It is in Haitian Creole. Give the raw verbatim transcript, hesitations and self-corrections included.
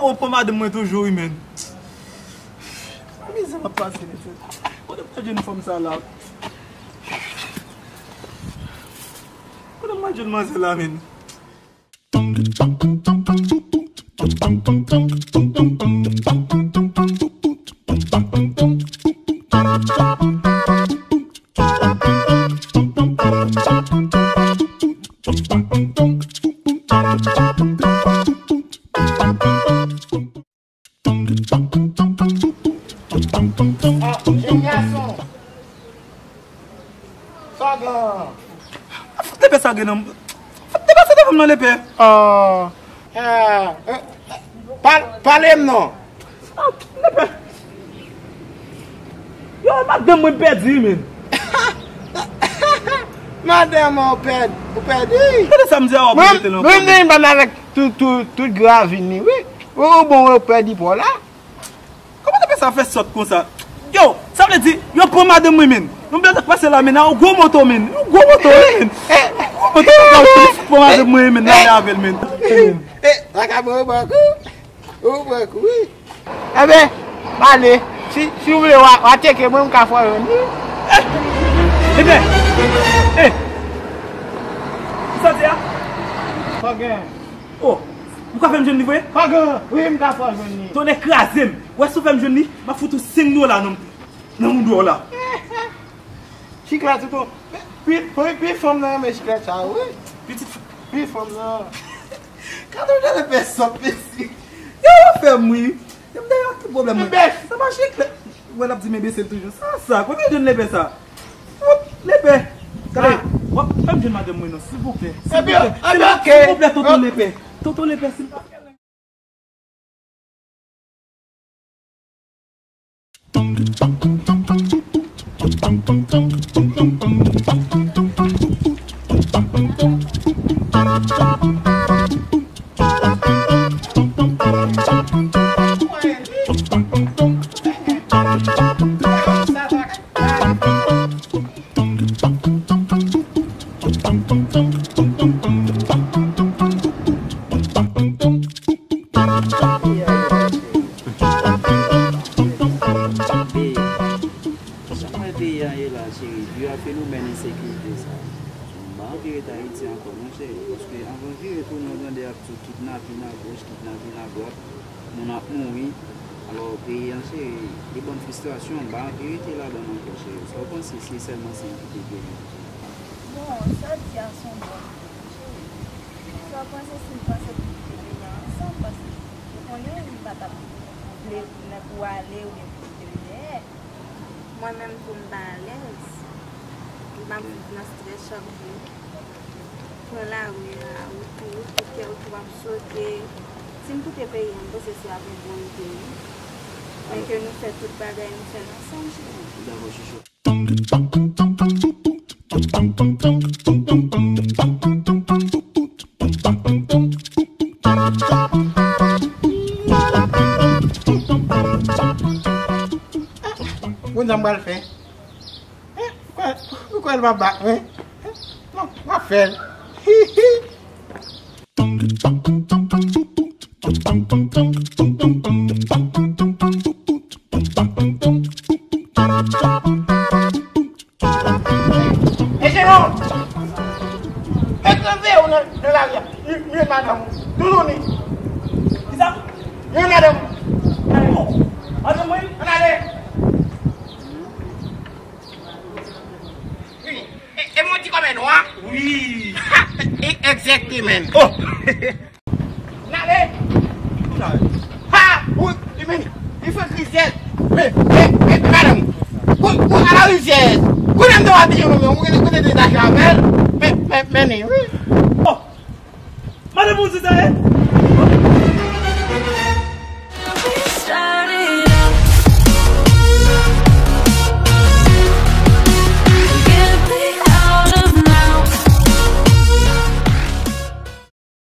Ou pran madanm mwen toujou, wi, menn. Mizè m ap pase, mesye. Kote m pral jwenn fanm sa la? Kote m pral jwenn manzè la, menn? Ah, jèn gason. Sa gen? Fout lepè sa gen nan. Fout lepè sa te fanm nan lepè. Ah, eh, eh, pa, pale m non. Ah, lepè. Yo, madanm mwen pèdi, men. Madanm ou pèdi, ou pèdi. Gade sa m di a w ap rete nan kòmantè. Mwen, mwen, mwen avèk tout, tout, tout gravin li, wi. Ou, ou bon, ou pèdi pa w la. Kòman te fè sa fè sòt konsa? Yo, sa vle di, yo pran madanm mwen, men. Yon bèl pase la, men, nan yon gwo moto, men. Yon gwo moto, men. Yon gwo moto, men, yo pran madanm mwen, men, nan ale avè l, men. Eh, la ka ban ou bakou. Ou pran kou, wi. Enben, ale, si, si w vle, w a, w a tcheke mwen, m ka fè w jwenn li. Eh! Lepè! Eh! Ou santi a? Pa gen. Oh! Ou ka fè m jwenn li vre? Pa gen. Wi, m ka fè w jwenn li. Tonnè kraze m! Ou wè si w fè m jwenn li, m ap fout ou senk dola nan, nan mouda w la. Chiklèt, tout. Pi, pi, pi fanm nan renmen chiklèt sa, wi. Pitit f-, pi fanm nan. Gade w gade pèsòt, mesye. Yo, yo fè m ri. Yo, m dèyè, ki pwoblèm mwen? Sa mache klè. Wè, l ap di m enbesil toujou. Sa, sa, kote w jwenn lepè sa? Wop, lepè. Gade, wap, fè m jwenn madanm mwen non, silvouplè. Silvouplè, silvouplè, tonton lepè. Tonton lepè, silvouplè. Jan mwen peyi a ye la, cheri, di a fenomèn ensekirite sa. M pa anvi ret Ayiti ankò, non, cheri, paske anvan vire tounen, w tande y ap di w kidnapin agoch, kidnapin adwat, moun ap mouri. Alò, peyi a, cheri, li ban m fristrasyon, m pa anvi rete ladann ankò, cheri. Sa w panse si sèlman se m ki te gen yon ti? Bon, sa w di a se yon bon ide, cheri. Sa w panse si m panse pou n kite peyi a ansanm, paske ou konnen m pa t ap vle pou nèg ou ale oubyen pou kite m dèyè. Mwen menm tou m pa alèz. M ap viv nan strès chak jou. Pran lari a, ou tou, ou tou kè ou tou ap sote. Si m kite peyi a, m panse se ap yon bon ide, wi. Men ke nou fè tout bagay, nou fè l ansanm, cheri. Dakò, chouchou. Bon, sa m pral fè? Hein? Ou kwè, ou kwè l va bat mwen? Hein? Non, m ap fè l. Hi, hi. Mesye yo, etranje yo nan, nan lari a. Li, li madanm ou. Touzouni. Kisa? Li madanm ou. Madanm mwen? Ann ale. Wi. E, e mwen di kòmè nwa? Wi. E, egzakteman. Oh! N ale. Ha! Ou, li vini. Li fè krizyèl. Men, men, men, men, madanm. Ou, ou, ala rizyèz. Kounye m te w ap di yo, men, ou kote, kote te dache avè l. Men, men, men, ni, wi. Oh! Madanm ou di sa, e?